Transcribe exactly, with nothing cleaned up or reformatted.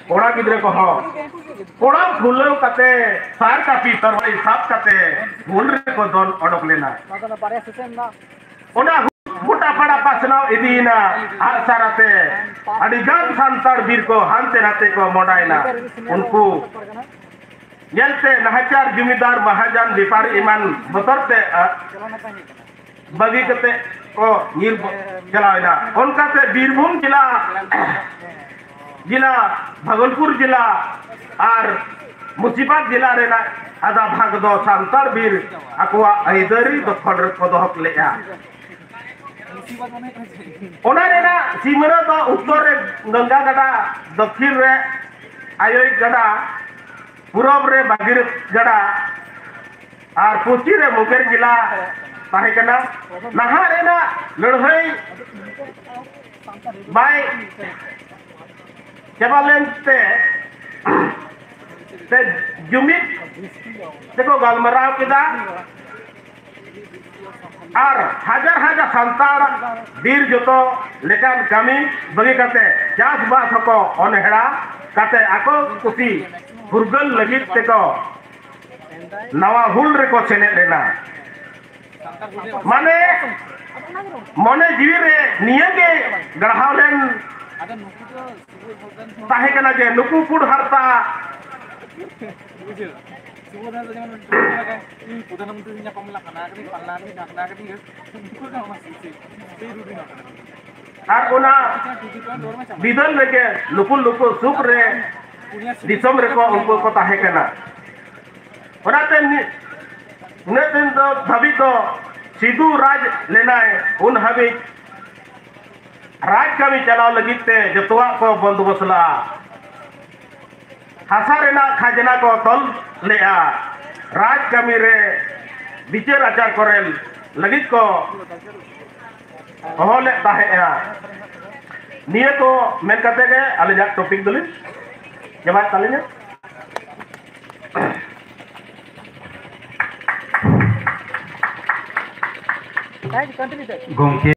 ᱠᱚᱲᱟ ᱜᱤᱫᱽᱨᱟᱹ ᱠᱚᱦᱚᱸ ᱠᱚᱲᱟᱢ ᱠᱷᱩᱞᱟᱹᱣ ᱠᱟᱛᱮ ᱥᱟᱨ ᱠᱟᱹᱯᱤ ᱛᱚᱨᱣᱟᱞᱤ ᱥᱟᱵ ᱠᱟᱛᱮ ᱦᱩᱞ ᱨᱮᱠᱚ ᱫᱚᱱ ᱚᱰᱚᱠ ᱞᱮᱱᱟ᱾ ᱚᱱᱟ ᱜᱚᱴᱟ ᱯᱟᱲᱟ ᱯᱟᱥᱱᱟᱣ ᱤᱫᱤᱭᱮᱱᱟ ᱟᱜᱼᱥᱟᱨ ᱟᱛᱮ᱾ ᱟᱹᱰᱤ ᱜᱟᱱ ᱥᱟᱱᱛᱟᱲ ᱵᱤᱨ ᱠᱚ ᱦᱟᱱᱛᱮ ᱱᱟᱛᱮ ᱠᱚ ᱢᱚᱰᱟᱭᱮᱱᱟ᱾ ᱩᱱᱠᱩ ᱧᱮᱞᱛᱮ ᱱᱟᱦᱟᱪᱟᱨ ᱡᱩᱢᱤᱫᱟᱨ ᱢᱟᱦᱟᱡᱟᱱ ᱵᱮᱯᱟᱨ ᱮᱢᱟᱱ ᱵᱚᱛᱚᱨ ᱛᱮ, ᱟ, ᱵᱟᱹᱜᱤ ᱠᱟᱛᱮ ᱠᱚ ᱧᱤᱨ ᱪᱟᱞᱟᱣ ᱮᱱᱟ᱾ ᱚᱱᱠᱟᱛᱮ ᱵᱤᱨᱵᱷᱩᱢ ᱡᱮᱞᱟ, ᱡᱮᱞᱟ ᱵᱷᱟᱜᱚᱞᱯᱩᱨ ᱡᱮᱞᱟ ᱟᱨ ᱢᱩᱨᱥᱤᱫᱟᱵᱟᱫᱽ ᱡᱮᱞᱟ ᱨᱮᱱᱟᱜ ᱟᱫᱷᱟ ᱵᱷᱟᱜᱽ ᱫᱚ ᱥᱟᱱᱛᱟᱲ ᱵᱤᱨ ᱟᱠᱚᱣᱟᱜ ᱟᱹᱭᱫᱟᱹᱨᱤ ᱫᱚᱠᱷᱚᱞ ᱨᱮᱠᱚ ᱫᱚᱦᱚ ᱞᱮᱫᱼᱟ᱾ ᱚᱱᱟ ᱨᱮᱱᱟᱜ ᱥᱤᱢᱟᱹ ᱫᱚ ᱩᱛᱛᱚᱨ ᱨᱮ ᱜᱚᱝᱜᱟ ᱜᱟᱰᱟ, ᱫᱚᱠᱠᱷᱤᱱ ᱨᱮ ᱟᱭᱚᱭ ᱜᱟᱰᱟ, ᱯᱩᱨᱚᱵᱽ ᱨᱮ ᱵᱷᱟᱜᱤᱨᱚᱛᱷ ᱜᱟᱰᱟ ᱟᱨ ᱯᱚᱪᱷᱤᱢ ᱨᱮ ᱢᱩᱝᱜᱮᱨ ᱡᱮᱞᱟ ᱛᱟᱦᱮᱸ ᱠᱟᱱᱟ᱾ ᱱᱟᱦᱟᱜ ᱨᱮᱱᱟᱜ ᱞᱟᱹᱲᱦᱟᱹᱭ ᱵᱟᱭ ᱪᱟᱵᱟ ᱞᱮᱱᱛᱮ ᱛᱮ ᱡᱩᱢᱤᱫ ᱛᱮᱠᱚ ᱜᱟᱞᱢᱟᱨᱟᱣ ᱠᱮᱫᱟ᱾ ᱟᱨ ᱦᱟᱡᱟᱨ ᱦᱟᱡᱟᱨ ᱥᱟᱱᱛᱟᱲ ᱵᱤᱨ ᱡᱚᱛᱚ ᱞᱮᱠᱟᱱ ᱠᱟᱹᱢᱤ ᱵᱟᱹᱜᱤ ᱠᱟᱛᱮ ᱪᱟᱥᱵᱟᱥ ᱦᱚᱸᱠᱚ ᱚᱱᱦᱮᱲᱟ ᱠᱟᱛᱮ ᱟᱠᱚ ᱠᱩᱥᱤ ᱯᱷᱩᱨᱜᱟᱹᱞ ᱞᱟᱹᱜᱤᱫ ᱛᱮᱠᱚ ᱱᱟᱣᱟ ᱦᱩᱞ ᱨᱮᱠᱚ ᱥᱮᱞᱮᱫ ᱞᱮᱱᱟ᱾ ᱢᱟᱱᱮ ᱢᱚᱱᱮ ᱡᱤᱣᱤ ᱨᱮ ᱱᱤᱭᱟᱹ ᱜᱮ ᱜᱟᱲᱦᱟᱣ ᱞᱮᱱ ᱛᱟᱦᱮᱸ ᱠᱟᱱᱟ ᱡᱮ ᱱᱩᱠᱩ ᱯᱩᱸᱰ ᱦᱟᱨᱛᱟ ᱥᱩᱵᱳᱫᱷ ᱦᱮᱢᱵᱨᱚᱢ ᱫᱚ ᱡᱮᱢᱚᱱ ᱤᱧ ᱯᱨᱚᱫᱷᱟᱱ ᱢᱚᱱᱛᱨᱤ ᱧᱟᱯᱟᱢ ᱞᱮᱱᱟ, ᱦᱟᱱᱟ ᱠᱟᱹᱴᱤᱡ, ᱯᱟᱞᱱᱟ ᱠᱟᱹᱴᱤᱡ, ᱰᱷᱟᱠᱱᱟ ᱠᱟᱹᱴᱤᱡ, ᱩᱱᱠᱩ ᱫᱚ ᱚᱱᱟ ᱥᱮᱭ, ᱥᱮᱭ, ᱥᱮᱭ ᱨᱩᱴᱤᱱ ᱠᱟᱱᱟ᱾ ᱟᱨ ᱚᱱᱟ ᱵᱤᱫᱟᱹᱞ ᱨᱮᱜᱮ ᱞᱩᱠᱩ ᱞᱩᱠᱩ ᱥᱩᱠ ᱨᱮ ᱫᱤᱥᱚᱢ ᱨᱮᱠᱚ ᱩᱱᱠᱩ ᱠᱚ ᱛᱟᱦᱮᱸ ᱠᱟᱱᱟ᱾ ᱚᱱᱟᱛᱮ ᱱᱤ-, ᱩᱱᱟᱹᱜ ᱫᱤᱱ ᱫᱚ ᱫᱷᱟᱹᱵᱤᱡ ᱫᱚ ᱥᱤᱫᱩ ᱨᱟᱡᱽ ᱞᱮᱱᱟᱭ, ᱩᱱ ᱦᱟᱹᱵᱤᱡ ᱨᱟᱡᱽ ᱠᱟᱹᱢᱤ ᱪᱟᱞᱟᱣ ᱞᱟᱹᱜᱤᱫ ᱛᱮ ᱡᱚᱛᱚᱣᱟᱜ ᱠᱚ ᱵᱚᱱᱫᱳᱵᱚᱥ ᱞᱟᱜᱼᱟ᱾ ᱦᱟᱥᱟ ᱨᱮᱱᱟᱜ ᱠᱷᱟᱡᱽᱱᱟ ᱠᱚ ᱛᱚᱞ ᱞᱮᱜᱼᱟ᱾ ᱨᱟᱡᱽ ᱠᱟᱹᱢᱤ ᱨᱮ ᱵᱤᱪᱟᱹᱨ ᱟᱪᱟᱨ ᱠᱚᱨᱮ ᱞᱟᱹᱜᱤᱫ ᱠᱚ ᱦᱚᱦᱚ ᱞᱮᱫ ᱛᱟᱦᱮᱸᱫᱼᱟ᱾ ᱱᱤᱭᱟᱹ ᱠᱚ ᱢᱮᱱ ᱠᱟᱛᱮ ᱜᱮ ᱟᱹᱞᱤᱧᱟᱜ ᱴᱚᱯᱤᱠ ᱫᱚᱞᱤᱧ ᱪᱟᱵᱟᱭᱮᱫ ᱛᱟᱹᱞᱤᱧᱟ᱾ ᱜᱚᱢᱠᱮ᱾